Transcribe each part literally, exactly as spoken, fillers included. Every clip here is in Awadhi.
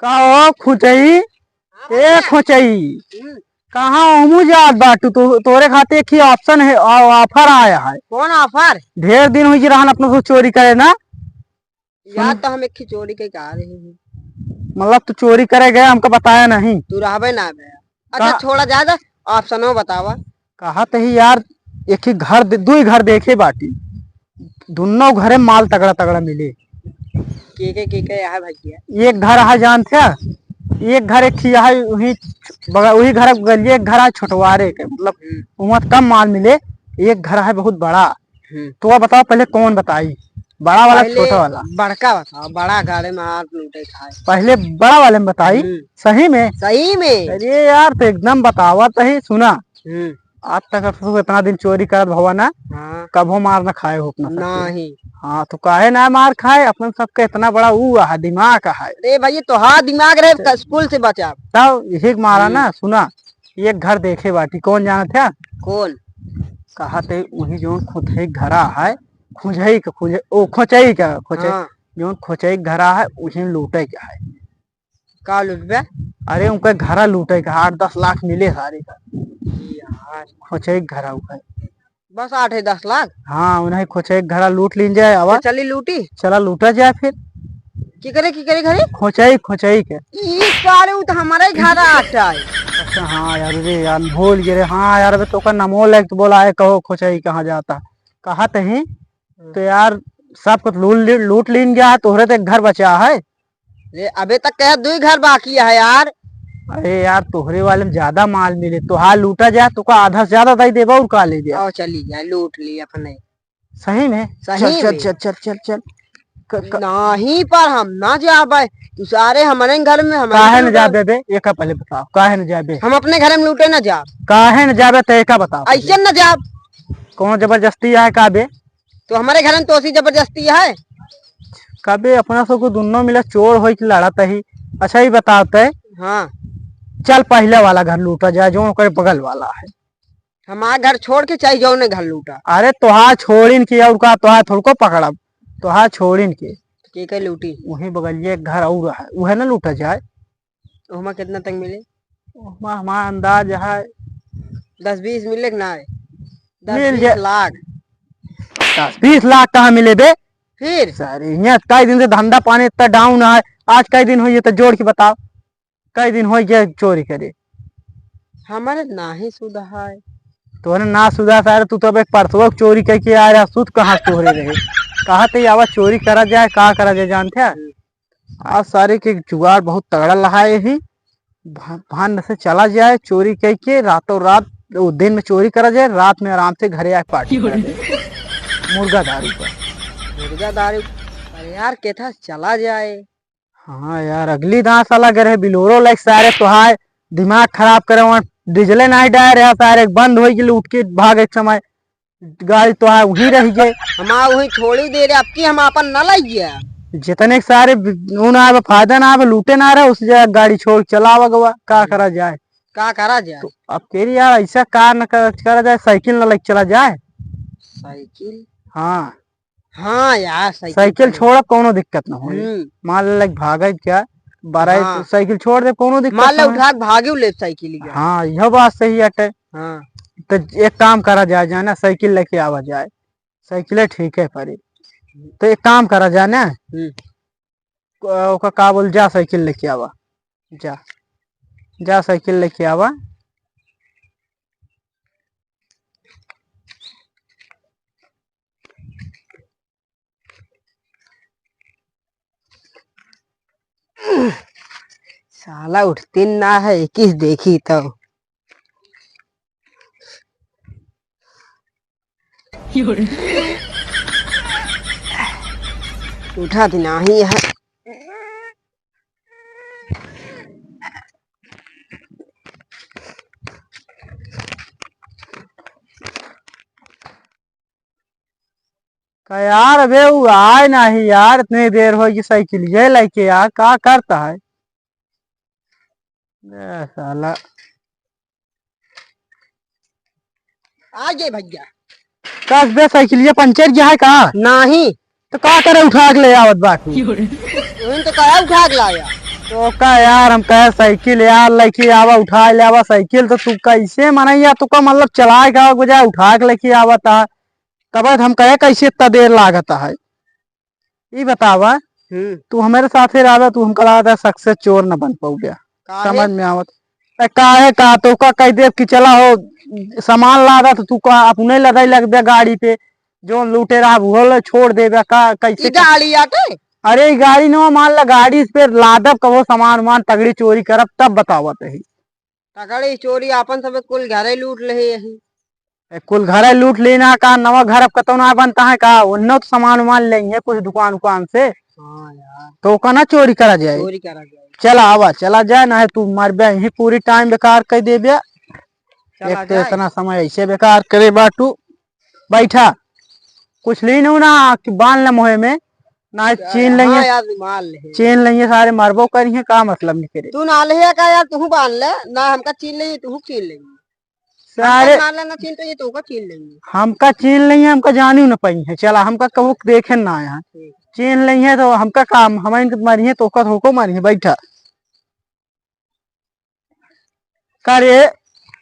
का हो खोचई? हाँ ए भैया। खोचई, हम्म। कहाँ ओहमू जात बाटू? तो, तोरे खातिर एक ही option है, आ-, offer आया है। कौन offer? ढेर दिन हुई रहन अपना से चोरी करे ना। यार, सुन। तो हम एक ही चोरी के का रहे हैं। मतलब, तू चोरी करे गया, हमका बताया नहीं। तू रहबे ना भैया। अच्छा, का? छोड़ा जाए, option बतावा। कहा तो ही यार, एक ही घर दे-, दुई घर देखे बाटी, दुन्नो घरे माल तगड़ा तगड़ा मिले। के के, के के है भैया? एक घर है जानते हैं, एक घर एक ही है, वही बगल, वही घर गलिए, एक घर है छोटवारे के, मतलब, हम्म। वहाँ कम माल मिले। एक घर है बहुत बड़ा। हम्म। तो आप बताओ पहले कौन बताई, बड़ा वाला, पहले छोटा वाला? बड़का बताओ, बड़ा गाड़े में हाथ लूटे खाए। पहले बड़ा वाले में बताई। हम्म। सही में? सही में। अरे यार, तो एकदम बतावा तो ही, सुना। हम्म। आज तक अब तू इतना दिन चोरी करत भवा ना, हाँ। कभो मार ना खाए हो अपना सबके। नहीं। हाँ, तो काहे ना मार खाए, अपन सबके इतना बड़ा ऊ है, दिमाग है। अरे भाई, तो हाँ, दिमाग रहे, स्कूल से बचा। तब यही के मारा हम्म। ना, सुना, एक घर देखे बाटी, कौन जानत है? कौन? कहा ते वही जौन खोचई घरा है, खोचई के, खोचई, ओ, खोचई के, खोचई, हाँ। जौन खोचई घरा है, उही लूटे के है। का लूटबे? अरे, उनका घरा लूटे के, आठ दस लाख मिले सारे का। यार। खोचई घरा उनका। बस आठ है दस लाख? हाँ, उन्हें खोचई घरा लूट लीन जाए, आवा। तो चली लूटी? चला लूटा जाए फिर। की करे, की करे घरे? खोचई, खोचई के। ई सारे उ तो हमारे ही घर आटा है। अच्छा, हाँ यार, रे यार, भूल गए रे। हाँ यार, अबे तो का नमो लायक तो बोला है, कहो खोचई कहाँ जाता? कहा तही? तो यार, सब कुछ लूट ली-, लूट लीन गया है, तोहरे तो एक घर बचा है। रे, अबे तक कहे दुई घर बाकी है यार। अरे यार, तोहरे वाले में ज्यादा माल मिले, तोहार लूटा जाए, तो का आधा से ज्यादा दई देबा और का ले जाए? आओ, चली जाए, लूट ली अपने। सही में? सही चल, चल, में। चल, चल, चल, चल। क-, क-, नहीं, पर हम ना जाबे। तू सारे हमारे घर में, हमारे काहे घर न में जाबे बे? एका पहले बताओ, काहे न जाबे? हम अपने घर में लूटे ना जाब। काहे न जाबे, तो एका बताओ पहले। ऐसे न जाब। कौनो जबरदस्ती है का बे? तो हमारे घर में तो ऐसी जबरदस्ती है। कबे अपना सब को दुन्नो मिला चोर होई के लड़त ही। अच्छा, ये बताओ ते। हाँ। चल, पहले वाला घर लूटा जाए, जो ओकरे बगल वाला है। हमार घर छोड़ के चाहे जौने घर लूटा। अरे, तोहार छोड़िन के और का, तोहार थोड़को पकड़ब, तोहार छोड़िन के। के के लूटी? वही बगलिए एक घर और है, उहे ना लूटा जाए। ओहमा कितना तक मिले? ओहमा हमार अंदाज है दस बीस मिले कि ना है? दस मिल बीस जाए। लाख। दस बीस लाख कहाँ मिले बे? फिर? सारे, यहाँ कई दिन से धंधा पानी इतना down है, आज कई दिन होइए तो जोड़ के बताओ, कई दिन होइए चोरी करे? हमारे नाही सुधा है। तोहरे ना सुधा सारे, तू तो अब एक परसवा चोरी करके आ रहा, सुध कहाँ से तोहरे रहे? कहा ते आवा चोरी करा जाए, का करा जाए जानते हैं? आज सारे के जुगाड़ बहुत तगड़ा लहाए ही। भा-, भान से चला जाए चोरी कई के, रातों रात, वो दिन में चोरी करा जाए, रात में आराम से घरे आके party करा जाए। मुर्गा दारू पर। मुर्गा दारू, अरे यार, केथा चला जाए। हाँ यार, अगली दांत साला गए रहे बिलोरो लाइक सारे तोहार दिमाग खराब करे, वहाँ डीजले नहीं डाल रहा सारे, बंद हो गई, उठ के भागे के समय। गाड़ी तो है, वही रह गए। हमार वही छोड़ी दे रहे, अब की हम आपन न लई गया। जितने के सारे बि-, ऊ ना आवे, फायदा ना आवे, लूटे ना रहे, उस जगह गाड़ी छोड़ के चला आवा गवा, का करा जाए? का करा जाए? तो अब कह रही यार, ऐसा कार न कर, करा जाए, साइकिल न लेके चला जाए। साइकिल? हाँ। हाँ यार, साइकिल साइकिल पे। छोड़ा, कोनो दिक्कत न होई। हम्म। मान ले, भागे क्या, बारह हाँ। साइकिल छोड़ दे, कोनो दिक्कत मान ले, ना होई। उठा के भागे ले साइकिल ही। हाँ, यह बात सही हटे। हाँ। तो एक काम करा जाए, जाए ना, साइकिल लेके आवा जाए, साइकिल ठीक है परी। तो एक काम करा जाए ना, हम्म। क-, ओका का बोल, जा साइकिल लेके आवा, जा, जा साइकिल लेके आवा। साला उठते ना है, इक्कीस देखी तो। उठा भी नाही है। का यार, अबे वो आए नाही यार, इतनी देर होगी साइकिल ये लेके यार, का करता है? ए, साला। आ गए भैया। कस बे, साइकिलिया पंचर गया है का? नाही। तो का करे उठा के ले आवत बाटू? उन्हें तो कहा उठा के लाया। तो का यार, हम कहे साइकिल यार लेके आवा, उठा ले आवा साइकिल, तो तू कैसे मनैया, तू का मतलब चलाए के आवा के बजाय उठा के लेके आवा था। तब हम कहे कैसे इतना देर लागत है। ई बतावा, हम्म। तू हमारे साथे रहबे, तू हमका लागत है शक से चोर न बन पउबे। काहे? समझ में आवत। ए, काहे का, तो का कह देब कि चला हो, सामान लादा, तो तू का अपने लदाई लग दे गाड़ी पे, जो लूटे रहा वो ले छोड़ देबे का, कैसे ई का? गाड़ी आटे? अरे, ई गाड़ी न, मान ला गाड़ी पे लादब कबो सामान वामान, तगड़ी चोरी करब, तब बतावत ही। तगड़ी चोरी आपन सब कुल घरे लूट ले यही। ए, कुल घरे लूट लेना का, नवा घर अब कतौ ना बनता है का? उन्नो तो सामान वामान लेंगे कुछ दुकान उकान से। हाँ यार। तो ओका ना चोरी करा जाए। चोरी करा जाए। चला आवा, चला जाए, ना है तू मरबे, यहीं पूरी टाइम बेकार कर देबे। चला एक तो जाए। इतना समय ऐसे बेकार करे बाटू। बैठा, कुछ ली नू ना कि बांध ले मुँहे में, ना है चीन हाँ लेंगे। यार, रुमाल है। चीन लेंगे, सारे मरबो करी हैं, का मतलब नहीं करे। तू ना ले का यार, तू बांध ले ना, हमका चीन लेंगे, तू चीन लेंगे। सारे हमका मारला ना छीन तो ये तोका छीन लेंगे। हमका छीन लेंगे, हमका जानी न पाई है। चला, हमका कहूँ देखे ना आया। ठीक। छीन लेंगे तो हमका काम, हम इनके मारी है, तोका थोको मारी है, बैठा। का रे?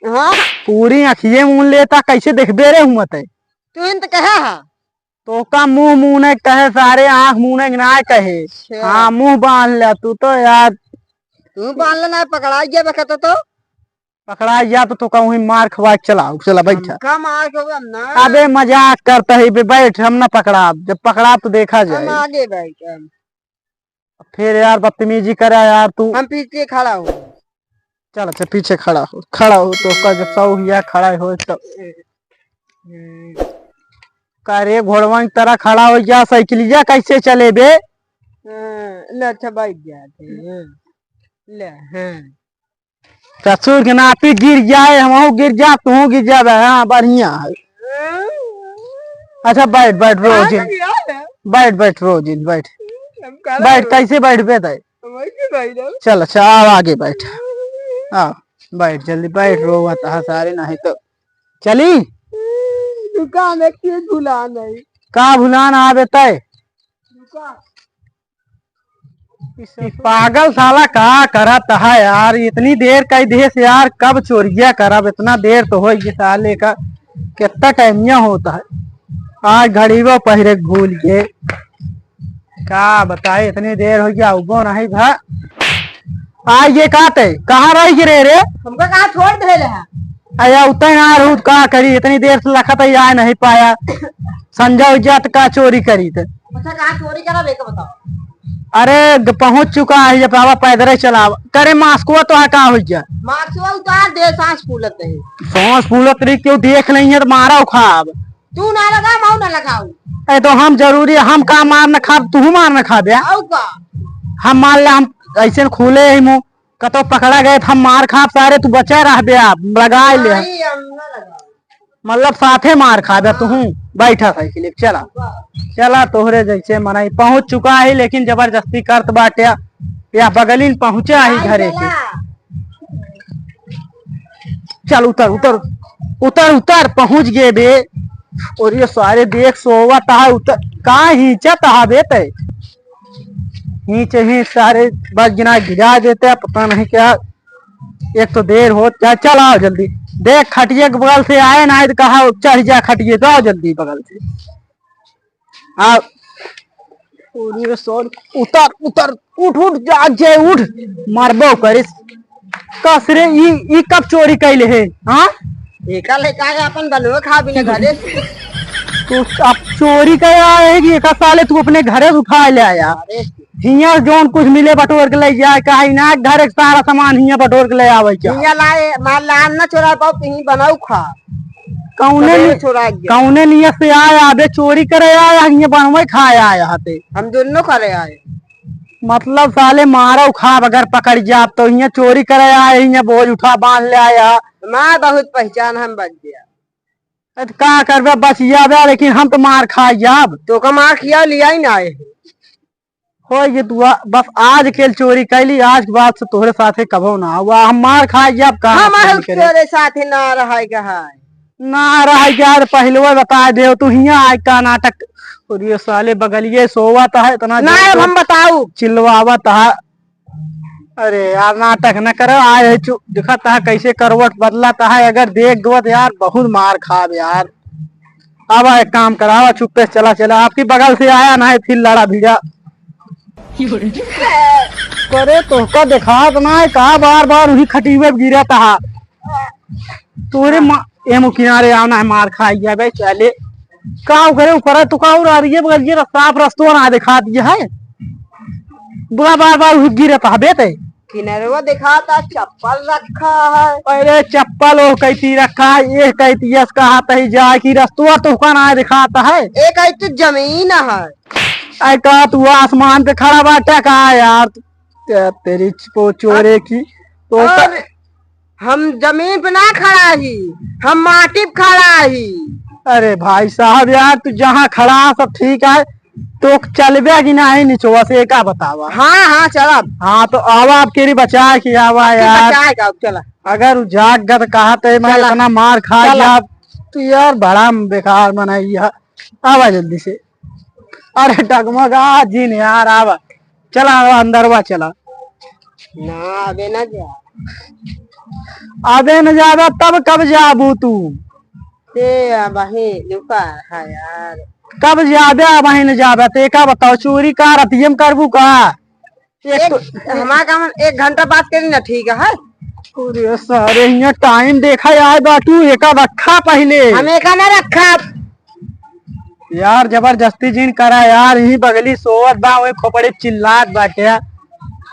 हाँ? पूरी अखिए मून लेता, कैसे देखबे रे हुमत है? तू इन तो कहा हा? तोका मुँह मूने कहे, सारे आँख मूने ना कहे। अच्छा। हाँ, मुँह बांध ले तू तो यार। तू बांध ले ना, पकड़ा गया बखत तो। पकड़ा जा तो, तो कहूँ मार खवा के चला, चला बैठा। हमका मार खवा ना। अबे मजाक करता है बे, बैठ, हम ना पकड़ाब, जब पकड़ाब तो देखा हम जाए। आगे बैठ हम। फिर यार बदतमीजी करा यार तू। हम पीछे खड़ा हो। चल अच्छा पीछे खड़ा हो, खड़ा हो तो का जब सौ हिया खड़ा हो तो। हम्म। का रे घोड़वा की तरह खड़ा हो जा, साइकिलिया कैसे चले बे? हाँ, ले अच्छा बैठ जाते हैं। ले, हाँ। ससुर के नाती गिर जाए, हमहू गिर जा, तू गिर जाबे। हाँ, बढ़िया है। अच्छा, बैठ, बैठ, रो हाँ, जिन। बैठ, बैठ, रो जिन, बैठ। हम का बैठ, रो? कैसे बैठबे तै? हम ऐसे बैठ जाओ। चल, अच्छा, आओ आगे बैठ। आओ, बैठ, जल्दी बैठ, रोवत हा सारे, नहीं तो चली। दुकान एक चीज भुला नहीं। का भुलान आबे तै? दुकान। ई पागल साला का करत है यार, इतनी देर कई देस यार, कब चोरिया करब, इतना देर तो होई गई साले का, कितना टाइमिया होत है, आज घड़ीवा पहिरे के भूल गए, का बताए, इतनी देर हो गया, उबो नहीं भा। आ ये का ते, कहाँ रह गिरे रे? हमका कहाँ छोड़ देले है? अया उतै ना रहू त का करी, इतनी देर से लखत है, आए नहीं पाया, संजा उज्जा त का चोरी करी ते। अच्छा, कहाँ चोरी करा, बेटा बताओ। अरे, ग-, पहुँच चुका है, ये बाबा पैदल ही चलाव। करे, मास्कवा तो हटा हो जा। मास्कवा उतार दे, सांस फूलत है। सांस फूलत रही, क्यों देख नहीं है तो मारा उखाब। तू ना लगा, मैं ना लगाऊ। ए, तो हम जरूरी है, हम का मार न खाब, तू मार न खाबे। आऊ का? हम मान ले, हम ऐसे न खुले ही मुँह, कतो पकड़ा गए तो हम मार खाब सारे, तू बचा रहबे, आप लगा ले। नहीं, हम ना लगाऊ। मतलब साथे मार खाबे तू। हाँ। बैठा साइकिल पे, चला। चला, तोहरे जैसे मनई पहुँच चुका है, लेकिन जबरदस्ती करत बाटे। या बगलिन पहुँचा ही भाई घरे के। चला। चल, उतर, उतर, उतर, उतर, पहुँच गए बे। और ये सारे देख सोवत है, उतर, का हिंचत है बे तै? नीचे ही सारे बस गिना गिरा देते हैं, पता नहीं क्या। एक तो देर हो जाए, चल आओ जल्दी। देख खटिया के बगल से आए ना, तो कहा चढ़ जा खटिया, जाओ जल्दी बगल से। आओ। पूरी सोन, उतर, उतर, उठ, उठ, जाग जे, उठ, मरबो करिस। कस रे, ई, ई कब चोरी कैले है, हाँ? एका लेके आके अपन बनवे खा बिना घरे। तो अब चोरी करे आए है कि एका साले तू अपने घरे से उठा ले आया? अरे। हियाँ जौन कुछ मिले बटोर के ले जाए, काहे ना घर एक सारा सामान हियाँ बटोर के ले आवे क्या? हियाँ लाए, मार लान ना चोरा पाओ, कहीं बनाऊ खा। कौने सबेरे नि-, चोरा गया। कौने नियत से आया, अबे चोरी करे आया, हियाँ बनवे खाए आया हते। हम दोनों करे आए। मतलब साले मारो खाब अगर पकड़ जाब तो, हियाँ चोरी करे आए, हियाँ बोझ उठा बांध ले आया। मार बहुत पहचान हम बच गया। ए, तो का करबे, बच जाबे, लेकिन हम तो मार खा जाब। तो का मार खिया लिया ही ना आए। हो ये दुआ, बस आज के चोरी कैली, आज के बाद से तोहरे साथे कबो ना हुआ, हम मार खा जाब, का हम मतलब करे? तोरे साथे ना रहे के है। ना रहे के यार, पहले बता दे, तू हियाँ आए का नाटक। और ये साले बगलिए सोवत है, इतना नहीं, जोर अब से हम बताऊ। चिल्लावत है। अरे यार, नाटक न करो, आए है चुप, दिखत है कैसे करवट बदलत है, अगर देख दो तो यार बहुत मार खाब यार। अब एक काम करा, अब चुप्पे से चला, चला, आपकी बगल से आया ना है, फिर लड़ा भिड़ा। करे तोहका देखात ना है, का बार बार वही खटिवे पे गिरत है। तोरे मा-, एमो किनारे आवना है, मार खाई जाबे, चले। का करे ऊपर है, तू का और आ रही है, बगल ये रस्ता, आप रस्तवा ना दिखा दिया है। बुरा बार बार वही गिरत है बे ते। किनरवा दिखाता चप्पल रखा है। अरे चप्पल ओ कैती रखा है, ये कैती यस कहा तही जाए कि रस्तवा तोहका ना दिखाता है। एक आई तो जमीन है। ऐ का तू आसमान पे खड़ा बाटा का यार? ते-, तेरी चो-, चोरे की। तो और हम जमीन पे ना खड़ा ही, हम माटी पे खड़ा ही। अरे भाई साहब यार, तू जहाँ खड़ा है सब ठीक है, तो चलबे कि नहीं निचवा से, एका बतावा। हाँ, हाँ, चलब। हाँ, तो आवा, आप केरी बचाए कि आवा आपकी यार। बचाए का, चला। अगर उ जाग गत कहा तो मैं चला। इतना मार खा चला। गया। तू यार बड़ा बेकार मनई है। आवा जल्दी से। अरे डगमगा जिन यार, आवा। चला, आवा, अंदरवा चला। ना, अबे ना जा। अबे न जाबा तब कब जाबू तू? ते अबही लुका है यार। कब जाबे, अबही न जाबे? ते का बताओ, चोरी का रतियम करबू का? एक एक, तो हमार काम एक घंटा बात करी ना, ठीक है? अरे सारे, हियाँ टाइम देखा यार बाटू, एका रखा पहिले। हम एका ना रखा। यार जबरदस्ती जिन करा यार, यही बगली सोवत बा, वही खोपड़ी चिल्लात बाटे।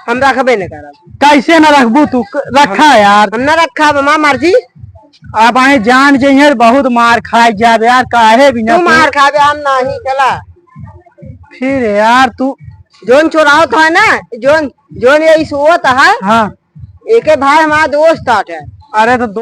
हम रखबे न करब। कैसे न रखबू तू? क-, रखा हम, यार। हम ना रखब, हमार मर्जी। अब आए जान जइहे, बहुत मार खाए जाबे यार, काहे बिना तू तू मार खाबे, हम नहीं, चला। फिर यार तू जोन चोरावत है ना, जोन, जोन ये सोवत है, हाँ। एके भाई हमार दोस्त आटे। अरे तो